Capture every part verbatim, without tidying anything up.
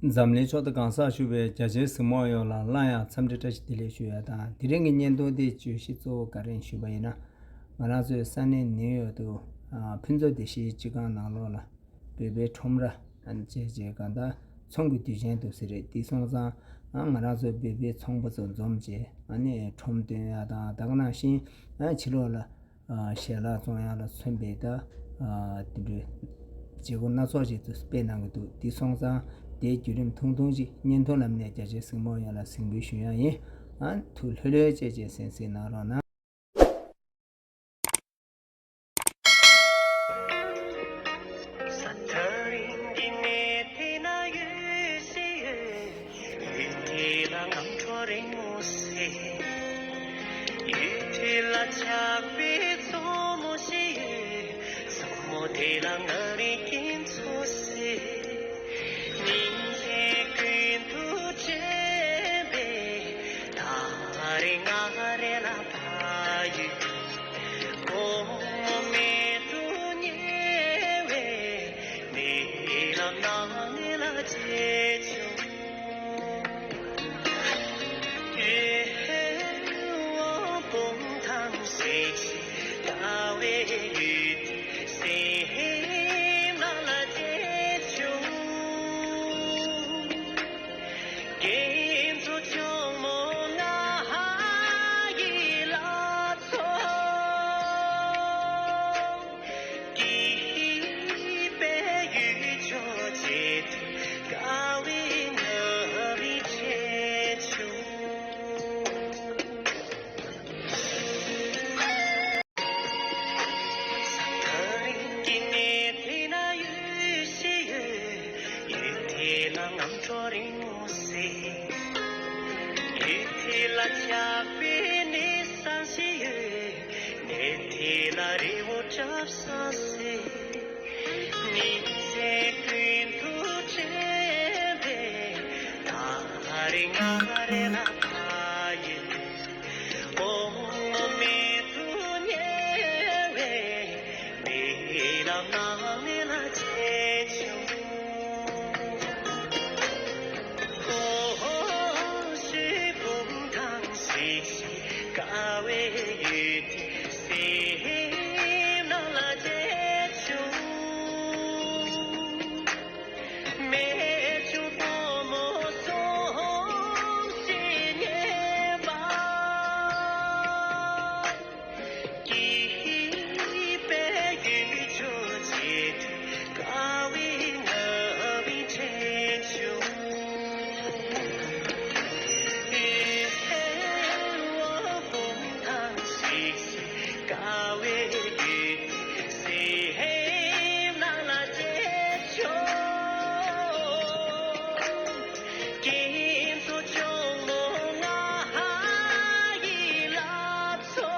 འཛམ་གླིང་ཕྱོགས་བསྡུས་གང་སར་བཞུགས་པའི་རྒྱ་ཆེའི་གཟིགས་མོ་བ་ཡོངས་ལ་སླར་ཡང་འཚམས་འདྲི་བཀྲ་ཤིས་བདེ་ལེགས་ཞུ་ཡ་དང་། དེ་རིང་གི་བརྙན་ཐུང་འདིའི་བརྗོད་གཞི་གཙོ་བོ་ག་རེ་ཡིན་ཞུས་པ་ཡིན་ན། ང་རང་ཚོའི་ས་གནས་ནིའུ་ཡོག་ཏུ་ཨ་ཕུན་ཚོགས་སྡེ་བཞིའི་སྤྱི་ཁང་ནང་ལོགས་ལ་བོད་པའི་ཁྲོམ་ར་བཅས་བཅས་གང་ལྟར་ཚོང་གི་དུས་ཆེན་འདུག་ཟེར་རེད། དེ་སོང་ཙང་ཨ་ང་རང་ཚོའི་བོད་པའི་ཚོང་པ་ཚོ་འཛོམས་བྱས་ཨ་ནི་ཁྲོམ་སྟོན་ཡ་དང་། ད་ག་ནང་བཞིན་ཨ་ཕྱི་ལོགས་ལ་ཨ་ཞལ་ལག་བཙོང་ཡག་ལ་མཚོན་པའི་ད་ཨ་དེ་འདྲའི་བྱེད་སྒོ་སྣ་ཚོགས་ཤིག་ཏུ་སྤེལ་གནང་གི་འདུག། དེ་སོང་ཙང་དེའི་བརྒྱུད་རིམ་ཐུང་ཐུང་ཅིག་བརྙན་ཐུང་ལམ་ནས་རྒྱ་ཆེའི་གཟིགས་མོ་ཡོངས་ལ་གཟིགས་འབུལ་ཞུ་ཡག་ཡིན། ཨ་ཐུགས་ལྷོད་ལྷོད་བྱས་བྱས་གསན་གཟིགས་གནང་རོགས་གནང་། ས་ཐག་རིང་གི་གནས་དེ་ན་ཡོད་ཤེས་ཡོད། ཡུལ་དེ་ལ་ངམ་གྲོ་རིང་མོ་ཟེར། ཡུལ་དེ་ལ་ཇག་པའི་མཚོ་མོ་ཞིག་ཡོད། མཚོ་མོ་དེ་ལ་ང་རའི་སྐྱེ་མཚོ་ཟེར། སྙིང་རྗེ་ཀུན་ཏུ་དྲན་པས་ད་རེས་ང་རེ་ལ་ཕ་ཡུལ། དགོང་མོ་མེ་དུ་ཉལ་བའི་མི་ལ་ནང་ནས་ལ་བརྗེད་བྱུང་། ཡེ་ཧེ་ཝང་བུང་ཐང་སིག་སི་ཀ་བའི་ཡུལ་དེ་སེམས་ནང་ལ་བརྗེད་བྱུང་། སྐྱེ་མཚོ་ཆུང་མོ་ང་ཧ་ཡི་ལ་ཚོ། སྐྱིད་པའི་ཡུལ་ཕྱོགས་བརྗེད་དུས་དགའ་བའི་ངལ་བའི་ཁྲེལ་བྱུང་། ས་ཐག་རིང་གི་གནས་དེ་ན་ཡོད་ཤེས་ཡོད། ཡུལ་དེ་ལ་ངམ་གྲོ་རིང་མོ་ཟེར། ཡུལ་དེ་ལ་ཇག་པའི་གནས་ས་ཞིག་ཡོད། གནས་དེ་ལ་རི་བོ་བཀྲ་བཟང་ཟེར། སྙིང་རྗེ་ཀུན་ཏུ་དྲན་པས་ད་རེས་ང་རེ་ལ་ཕ་ཡུལ། དགོང་མོ་མེ་དུ་ཉལ་བའི་མི་ལ་ནང་ནས་ལ་བརྗེད་བྱུང་། ཧོ་ཧོ་ཤི་བུམ་ཐང་སིག་སི་ཀ་བའི་ཡུལ་དེ་སེམས་ནང་ལ་བརྗེད་བྱུང་། རྨད་བྱུང་སྲུ་མོ་ཟུང་ཞིག་རྙེད་པ། སྐྱིད་པའི་ཡུལ་ཕྱོགས་བརྗེད་དུས་དགའ་བའི་ངལ་བའི་ཁྲེལ་བྱུང་། ཨེ་ཧེ་ཝང་བུང་ཐང་སིག་སི་ཀ་བའི་ཡུལ་དེ་སེམས་ནང་ལ་བརྗེད་བྱུང་། སྐྱེ་མཚོ་ཆུང་མོ་ང་ཧ་ཡི་ལ་ཚོ།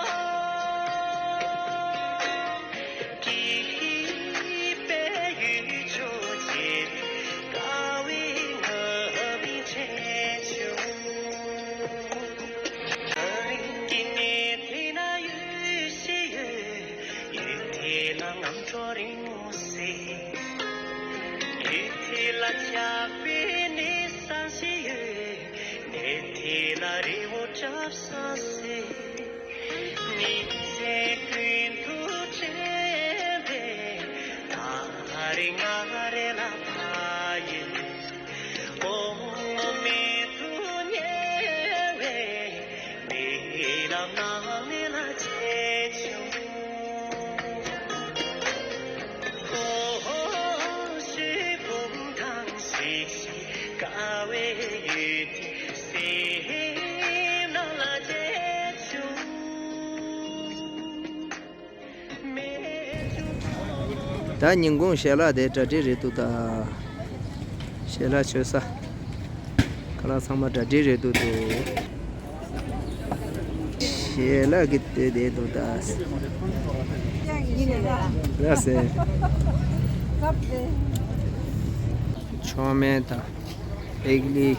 སྐྱིད་པའི་ཡུལ་ཕྱོགས་བརྗེད་དུས་དགའ་བའི་ངལ་བའི་ཁྲེལ་བྱུང་། ཐག་རིང་གི་གནས་དེ་ན་ཡོད་ཤེས་ཡོད། ཡུལ་དེ་ལ་ངམ་གྲོ་རིང་མོ་ཟེར། ཡུལ་དེ་ལ་ཇག་པའི་གནས་ས་ཞིག་ཡོད། གནས་དེ་ལ་རི་བོ་བཀྲ་བཟང་ཟེར། སྙིང་རྗེ་ཀུན་ཏུ་དྲན་པས་ད་རེས་ང་རེ་ལ་ཕ་ཡུལ། དགོང་མོ་མེ་དུ་ཉལ་བའི་མི་ལ་ནང་ནས་ལ་བརྗེད་བྱུང་། ཧོ་ཧོ་ཤི་བུམ་ཐང་སིག་སི་ཀ་བའི་ཡུལ་དེ་སེམས་ནང་ལ་བརྗེད་བྱུང་། ད་ཉིན་གུང་ཞལ་ལག་དེ་གྲ་སྒྲིག་རེད་འདུག་ད། ཞལ་ལག་མཆོད་ས། ཁ་ལག་ཚང་མ་གྲ་སྒྲིག་རེད་འདུག་འདུག། ཞལ་ལག་གི་དེ་དེ་འདུག་ད། ར་སེ། མཆོད་མེ་དང་། ཨེག་ལི།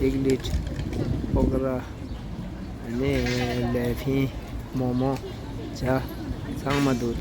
ཨེག་ལི། ཕོ་ཁ་ར། ནས་ལས་ཕིན། མོག་མོག། ཇ། ཚང་མ་འདུག།